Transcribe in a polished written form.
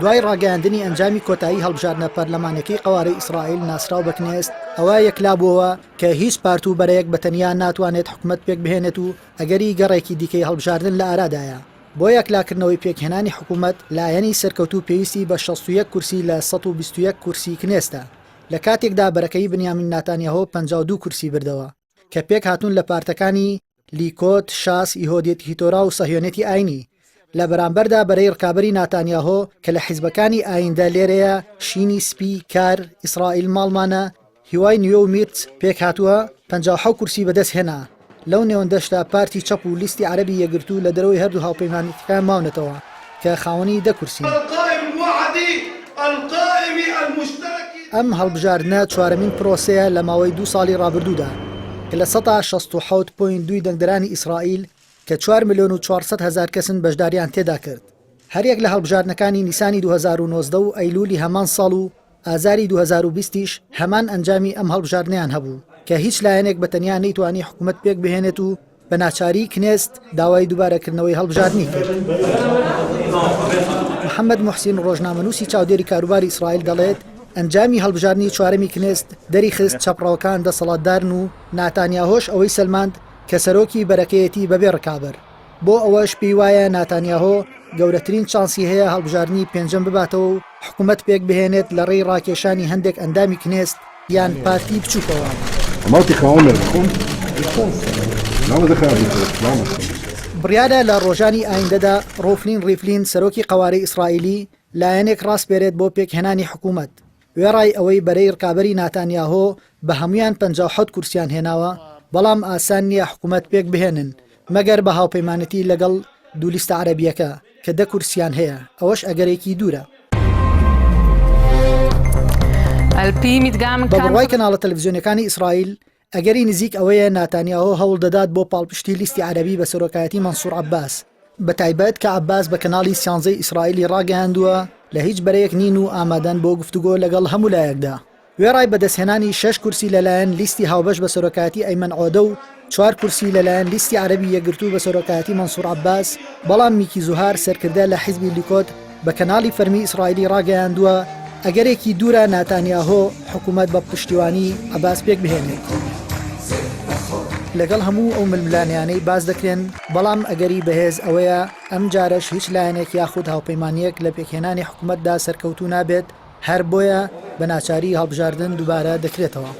دوای ڕاگەیاندنی ئەنجامی کۆتایی هەڵبژاردنە پەرلەمانەکەی قەوارەی ئیسرائیل ناسراو بە کنێست، ئەوە یەکلابووەوە کە هیچ پارت و بەرەیەک بە تەنیا ناتوانێت حکومەت پێکبهێنێت و ئەگەری گەڕێکی دیکەی هەڵبژاردن لە ئارادایە. بۆ یەکلاکردنەوەی پێکهێنانی حکومەت، لایەنی سەرکەوتوو پێویستی بە 61 کورسی لە 121 کورسی کنێستە، لە کاتێکدا بەرەکەی بنیامین ناتانیاهۆ 52 کورسی بردەوە کە پێکهاتوون لە پارتەکانی لیکۆد، شاس، یهۆدیت هیتۆرا و سەهیۆنێتی ئاینی. لە بەرامبەردا بەرەی ڕکابەری ناتانیاهۆ کە لە حیزبەکانی ئایندە لێرەیە، شینی سپی، کار، ئیسرائیل ماڵمانە، هیوای نوێ و میرتس پێکهاتووە، 57 کورسی بەدەستهێنا. لەو نێوەندەشدا پارتی چەپ و لیستی عەرەبی یەکگرتوو لە دەرەوەی هەردوو هاوپەیمانێتیەکە ماونەتەوە کە خاوەنی دە کورسین. ئەم هەڵبژاردنە چوارەمین پرۆسەیە لە ماوەی دوو ساڵی ڕابردوودا کە 67.2 point ی دەنگدەرانی ئیسرائیل کە 4 ملیۆن و 400 هەزار کەسن بەشداریان تێدا کرد. هەریەک لە هەڵبژاردنەکانی نیسانی 2019 و ئەیلولی هەمان ساڵ و ئازاری 2020 یش هەمان ئەنجامی ئەم هەڵبژاردنەیان هەبوو کە هیچ لایەنێک بە تەنیا نەیتوانی حکومەت پێکبهێنێت و بە ناچاری کنێست داوای دووبارەکردنەوەی هەڵبژاردنی کرد. محەممەد موحسین ڕۆژنامەنووسی چاودێری کاروباری ئیسرائیل دەڵێت، ئەنجامی هەڵبژاردنی چوارەمی کنێست دەریخست چەپڕەوەکان دەسەڵاتدارن و ناتانیاهۆش ئەوەی سەلماند کە سەرۆکی بەرەکەیەتی بەبێ ڕکابەر. بۆ ئەوەش پێی وایە ناتانیاهۆ گەورەترین چانسی هەیە هەڵبژاردنی پێنجەم بباتەوە و حکومەت پێکبهێنێت لەڕێی ڕاکێشانی هەندێک ئەندامی کنێست یان پارتی بچووکەوە. بڕیارە لە ڕۆژانی ئایندەدا ڕۆفلین ڕیفلین سەرۆکی قەوارەی ئیسرائیلی لایەنێک ڕاسپێرێت بۆ پێکهێنانی حکومەت، وێڕای ئەوەی بەرەی ڕکابەری ناتانیاهۆ بە هەموویان 57 کورسیان هێناوە، بەڵام ئاسان نییە حکومەت پێکبهێنن مەگەر بە هاوپەیمانێتی لەگەڵ دوو لیستە عەرەبییەکە کە دە کورسیان هەیە، ئەوەش ئەگەرێکی دوورە. بە بڕوای کەناڵە تەلەفزیۆنیەکانی ئیسرائیل، ئەگەری نزیک ئەوەیە ناتانیاهۆ هەوڵ دەدات بۆ پاڵپشتی لیستی عەرەبی بە سەرۆکایەتی مەنسوور عەباس، بە تایبەت کە عەباس بە کەناڵی سیانزەی ئیسرائیلی ڕاگەیاندووە لە هیچ بەرەیەک نین و ئامادەن بۆ گفتوگۆ لەگەڵ هەموو لایەکدا. وێڕای بەدەستهێنانی شەش کورسی لەلایەن لیستی هاوبەش بە سەرۆکایەتی ئەیمەن عۆدە و چوار کورسی لەلایەن لیستی عەرەبی یەکگرتوو بە سەرۆکایەتی مەنسوور عەباس، بەڵام میکی زوهار سەرکردە لە حیزبی لیکۆد بە کەناڵی فەرمی ئیسرائیلی ڕاگەیاندووە، ئەگەرێکی دوورە ناتانیاهۆ حکوومەت بە پشتیوانی عەباس پێکبهێنێت. لەگەڵ هەموو ئەو ململانێیانەی باس دەکرێن، بەڵام ئەگەری بەهێز ئەوەیە ئەمجارەش هیچ لایەنێک یاخود هاوپەیمانییەک لە پێکهێنانی حکوومەتدا سەرکەوتوو نابێت، هەر بۆیە بە ناچاری هەڵبژاردن دووبارە دەکرێتەوە.